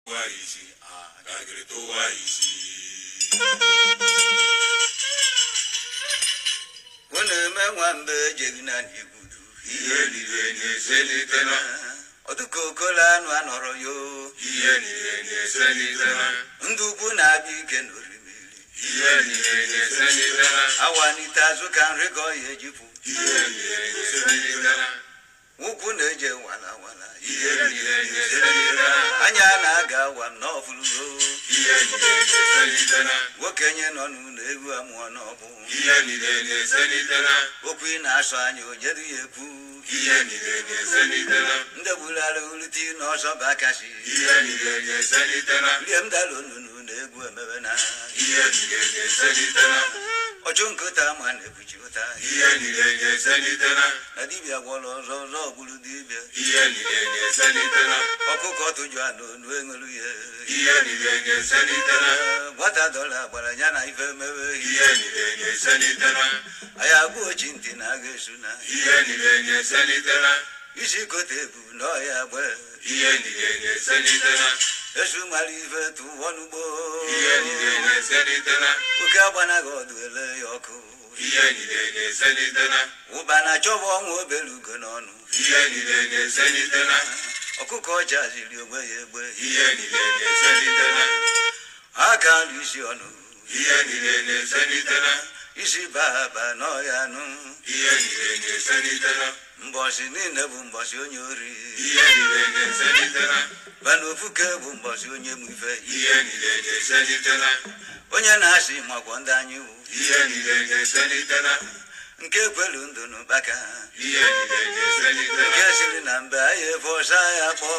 Isi agagịrị tụwa isi. Ọ na-eme nwamba ejeghị na n'igwudu. Ihe niile na-eselitela. Ọdụka okolo anụ anọrọ yo. Ihe niile na-eselitela. Ndị ukwu na-abịa ike n'orimiri. Ihe niile na-eselitela. Awanite azụ ka nrịgọ ya ejipụ. Ihe niile na-eselitela. Ụkwụ na-eje walawala. Ihe niile na-eselitela. Anya na-aga awa m n'ọfụlụgo. Ihe niile na-eselitela. Nwokenye nọ n'ụlọ egwu amụọ n'ọbụ. Ihe niile na-eselitela. Okwu ị na-asọ anya onyedu ya ekwu. Ihe niile na-eselitela. Ndị gbulara ulite n'ọsọ bụ akasi. Ihe niile na-eselitela. Rie m dara onunu na egwu emebe na. Ihe niile na-eselitela. Ọchụ nkụta ma na-ekpuchi ụta. Ihe niile na-eselitela. Na dibịa gwọrọ ọzọ ọzọ gburu dibịa. Ihe niile na-eselitela. Ọkụkọ tụjụ anụ onu eṅụrụ ya. Ihe niile na-eselitela. Nwata dọla gbara ya na ife mebe. Ihe niile na-eselitela. Anyị agwa ochi ntị na agha esu na. Ihe niile na-eselitela. Isi kote ebu n'ọhịa gbe. Ihe niile na-eselitela. Esu mara ife tụwọ n'ugbo. Ihe niile na-eselitela. Oke agbanaghị ọdụ ele ya ọkụ. Ihe niile na-eselitela. Ụba na-achọba ọnwa obere ugo n'ọnụ. Ihe niile na-eselitela. Ọkụkọ ọcha ziri onwe ya egbe. Ihe niile na-eselitela. Aka nri isi ọnụ. Ihe niile na-eselitela. Isi baa ba n'ọhịa anụ. Ihe niile na-eselitela. Mbọsị niile bụ mbọsị onye ori. Ihe niile na-eselitela. Bana ofuke bụ mbọsị onye mụ ife. Ihe niile na-eselitela. Onye na-asị makwọ ndị anyị wụ. Ihe niile na-eselitela. Nke kwelu ndụ n'ụkpaka. Ihe niile na-eselitela. Nke siri na mbe anyị efe ọsa ya kpọọ.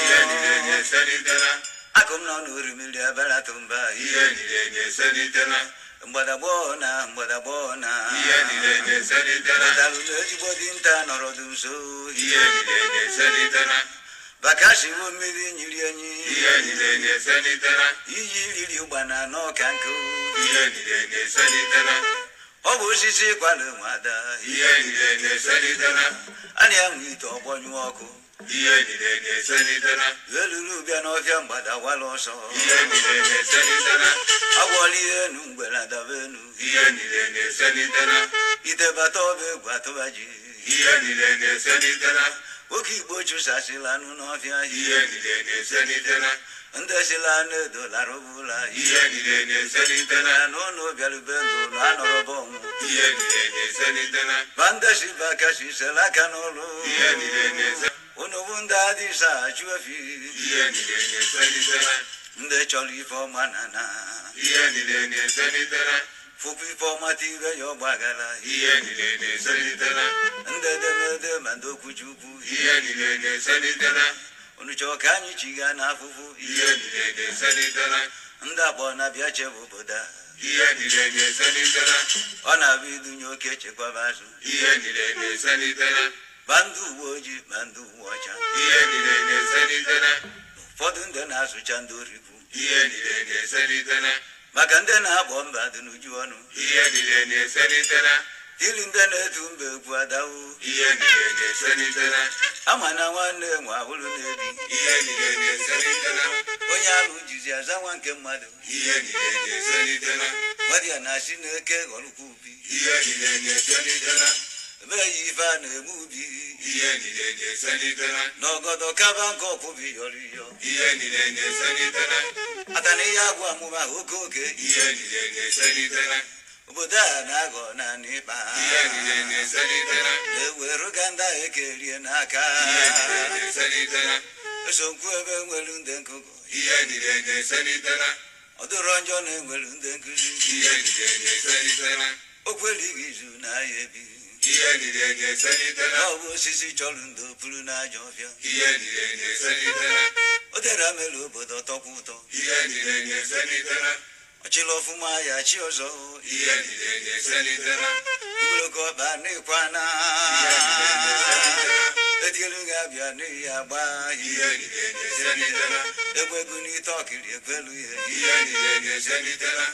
Ihe niile na-eselitela. Akụ m nọ n'orimiri abaratụ mba. Ihe niile na-eselitela. Mgbadagbọ na mgbadagbọ na. Ihe niile na-eselitela. Ụtalụ na ezigbo dinta nọrọ dị nso. Ihe niile na-eselitela. Bakashiwo mmiri nyiri enyi. Ihe niile na-eselitela. Iyi riri ụgbana n'ọka nkụ. Ihe niile na-eselitela. Ọ bụ osisi kwado nwada. Ihe niile na-eselitela. A na-enwe ite ọgbọnyụ ọkụ. Ihe niile na-eselitela. Elulu bịa n'ọfịa mgbada wala ọsọ. Ihe niile na-eselitela. Agwọla ihe enu mgbere adaba enu. Ihe niile na-eselitela. Ite bata ọba egwu atụba ji. Ihe niile na-eselitela. Oke igbo chụsasịla anụ n'ọfịa. Ihe niile na-eselitela. Ndị sila anụ edo lara ụbụla. Ihe niile na-eselitela. N'ụlọ bịarube ndụ na anọrọba ọnwụ. Ihe niile na-eselitela. Ma ndị si bakasi sela aka n'ụlọ. Ihe niile na-ese. Unu bụ ndị adịsa achụ efi. Ihe niile na-eselitela. Ndị chọrọ ife ọma na na. Ihe niile na-eselitela. Fụkwa ife ọma tibe ya ọgbagara. Ihe niile na-eselitela. Ndị edemede ma ndị okwuchukwu. Ihe niile na-eselitela. Unu chọọ ka anyị chiga n'afụfụ. Ihe niile na-eselitela. Ndị akpọ na-abịa chebe obodo a. Ihe niile na-eselitela. Ọ na-abịa idunye oke chekwaba azụ. Ihe niile na-eselitela. Ma ndị uwe ojii ma ndị uwe ọcha. Ihe niile na-eselitela. Ụfọdụ ndị na-asụcha ndị orikwu. Ihe niile na-eselitela. Maka ndị na-akpọ mba dị n'uju ọnụ. Ihe niile na-eselitela. Tili ndị na-etu mba ekwu adawo. Ihe niile na-eselitela. Ama na nwanne nwe ahụrụ na-ebi. Ihe niile na-eselitela. Onye alụ jizi aza nwa nke mmadụ. Ihe niile na-eselitela. Nwadị ya na-asị na-eke ghọrọkwa ubi. Ihe niile na-eselitela. Ebe ya ife a na-eme ubi. Ihe niile na-eselitela. N'ọgọdọ kaba nke ọkwụbi yọrọ iyọ. Ihe niile na-eselitela. Ata na ihe agwụ amụma oke oke. Ihe niile na-eselitela. Obodo a na-aghọ naanị ịkpa. Ihe niile na-eselitela. Na-eweruga ndị ahụ ekerie n'aka. Ihe niile na-eselitela. Esokwu ebe nwere ndị nkụkọ. Ihe niile na-eselitela. Ọ dịrọ njọ na enwere ndị nkụzi. Ihe niile na-eselitela. Okwu erighị izu na ya ebi. Ihe niile na-eselitela. Ọ bụ osisi chọrọ ndo pụrụ n'ajọ ọfịa. Ihe niile na-eselitela. O dere mere obodo tọkwa ụtọ. Ihe niile na-eselitela. Ọchịla ọfụma ya chi ọzọ. Ihe niile na-eselitela. Igboloko ọkpa n'ịkwa na. Ihe niile na-eselitela. Etielu ga-abịa n'ihi agba. Ihe niile na-eselitela. Egwu n'ite ọkiri ekwelu ihe. Ihe niile na-eselitela.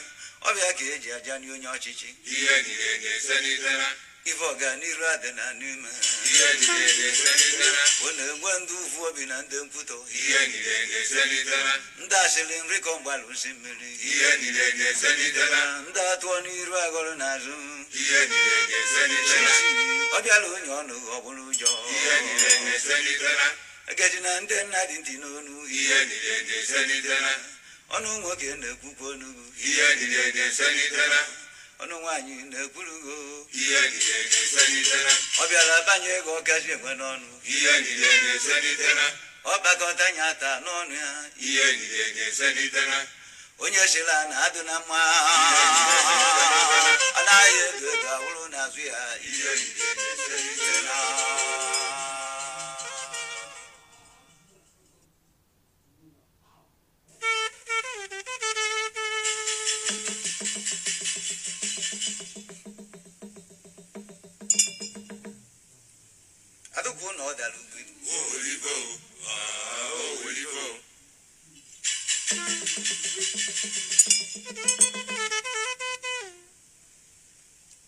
Ọbịa ka eji aja nye onye ọchịchị. Ihe niile na-eselitela. Ife ọganiru adị na n'ime. Ihe niile na-eselitara. Ọ na-enwe ndị ụfụ obi na ndị nkwutọ. Ihe niile na-eselitara. Ndị asịrị nrịkọ mgbalụsi mmiri. Ihe niile na-eselitara. Ndị atụọ n'iru agọrọ n'azụ. Ihe niile na-eselitara. Ọ bịala onye ọnụ ọ bụrụ ụjọ. Ihe niile na-eselitara. Egeji na ndị nna dị ntị n'onu. Ihe niile na-eselitara. Ọnụ nwoke na-ekwukwa onugbu. Ihe niile na-eselitara. Ọnụ nwaanyị na-ekwurugo. Ihe niile na-eselitara. Ọ bịara banye ego ọkazi enwe n'ọnụ. Ihe niile na-eselitara. Ọ kpakọta nya ata n'ọnụ ya. Ihe niile na-eselitara. Onye sịla na adụ na mma anaghị ego ego awụrụ n'azụ ya. Ihe niile na-eselitara. Adụkwu na ọ dara ugwu. Owelibo, ah, owelibo.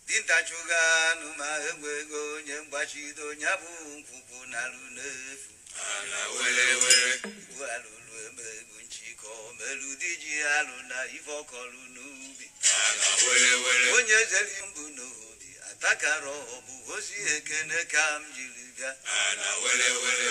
Dinta chụga anụ ma enwe ego onye mgbachido ya bụ nkwụkwụ n'alụ n'efu. Ala were were. Igbu alụlụ eme ego nchịkọ melu di ji alụ na ife ọkọlụ n'ubi. Ala were were. Onye zeri mbụ n'obi atakara ọ bụ ozi ekene ka m jiri bịa. Ala were were.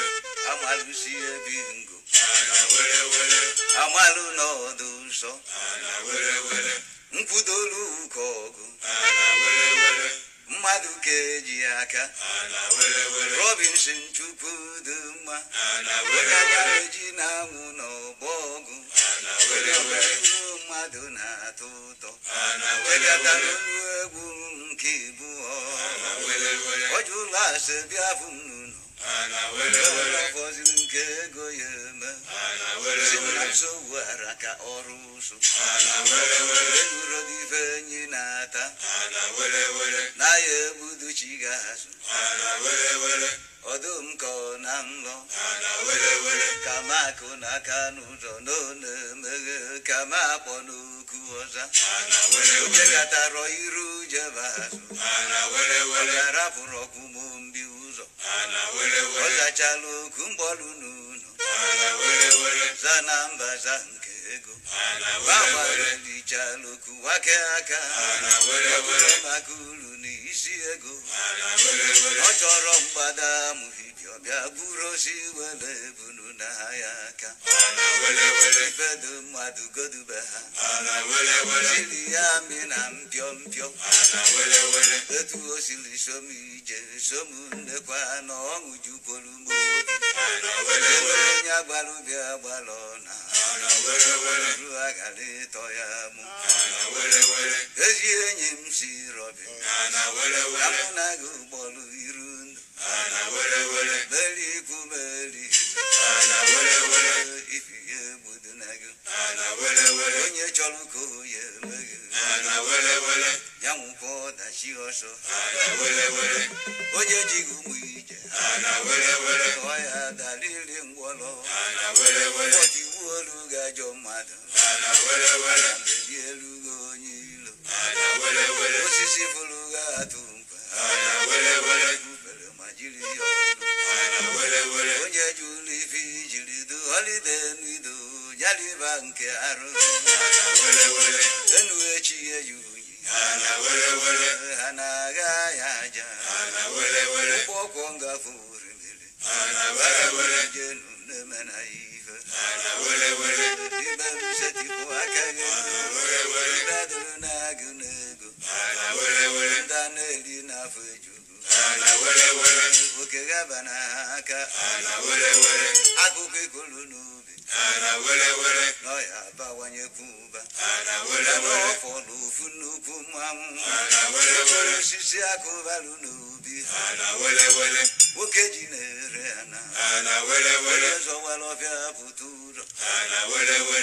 Amalụsi ebi ngo. Ala were were. Amalụ n'ọdụ nsọ. Ala were were. Nkwudolu ụkọ ọgụ. Ala were were. Mmadụ ka eji aka. Ala were were. Robinson Chukwu dị mma. Ala Onye were agbara were. eji na-anwụ n'ọgbọ ọgụ. Ala were were. Uru mmadụ na-atọ ụtọ. Ala were Egatara were. olu egwu nke ịbụọ. Ala were were. Ọ jụrụ ase bịa fụ m n'ụlọ. Ala were were. Ọ fọziri nke ego ya eme. Ala were Si m na were. nsogbu ara ka ọrụ ụsụ. Ala were were. Eluro dị ife enyi na-ata. Ala were were. Na ya egbudu chi ga-azụ. Ala were were. Ọdụm ka ọ na nlọ. Ala were were. Ka m akụ n'aka n'ụzọ na ọ na-emeghe ka m akpọ n'okwu ọza. Ala were Onye were. gatarọ iru jebe azụ. Ala were Ọ were. ga-arapụrụ ọkụ mụ mbi ụzọ. Ala were Ọ were. zachala okwu mgbọlụ n'ụlọ. Ala were were. Za na mba za nke ego. Ala were were. Gbanwarịchala okwu wake aka. Ala were Ọ bụrụ were. maka uru na isi ego. Ala were were. Ọ chọrọ mgbada amụghị ọbịa buru osi were ebunu na ya aka. Ala were were. Ifedu mmadụ godube ha. Ala were were. Siri ya amị na mpio mpio. Ala were were. Etu o siri som ije som nnekwa na ọṅụ jukwuru m obi. Ala were were. Onye agbalụ bịa gbalọ na Ala were were. ru aghara ịtọ ya mụ. Ala were were. Ezi enyi m si rọbi. Ala were Ka were. mụ na gị gbọlụ iru ndụ. Ala were were. Meri ikwu meri. Ala were were. Ifi ya egbudu na gị. Ala were were. Onye chọrọ ka o ya emeghe. Ala were were. Ya nwụkwa ọdachi ọsọ. Ala were were. Onye jighị ụmụ ije. Ala were were. Ọ ya dalili ngwọrọ. Ala were were. Ọtiwu olu gajọ mmadụ. Ala were were. Meri elugo onye ilo. Ala were were. Osisi fụrụ ga-atụ mkpa. Ala were were. Ufere ma jiri ya ọnụ. Ala were were. Onye jụrụ ife ijiri du họlide n'ido nyaliba nke arụ. Ala were were. Enu echi eji unyi. Ala were were. Ha na-agha ya aja. Ala were were. Ụgbọ ọkwọ ngafe orimiri. Ala were were. Jenu na-eme na ife. Ala were were. Ibe m setịpụ aka gị. Ala were were. Ndadụrụ na-agụ n'ego. Ala were were. Ndị a na-eri n'afọ ejugu. Ala were were. Oke gaba na aka. Ala were were. Akụkọ ikolu n'ubi. Ala were were. N'ọya abawanyekwu ụba. Ala were were. N'ọfọlụ ofu nnukwu mmanwụ. Ala were were. Osisi akụbalụ n'ubi. Ala were were. Nwoke ji na-ere ana. Ala were were. Onye zọwara ọfịa pụta ụlọ. Ala were were.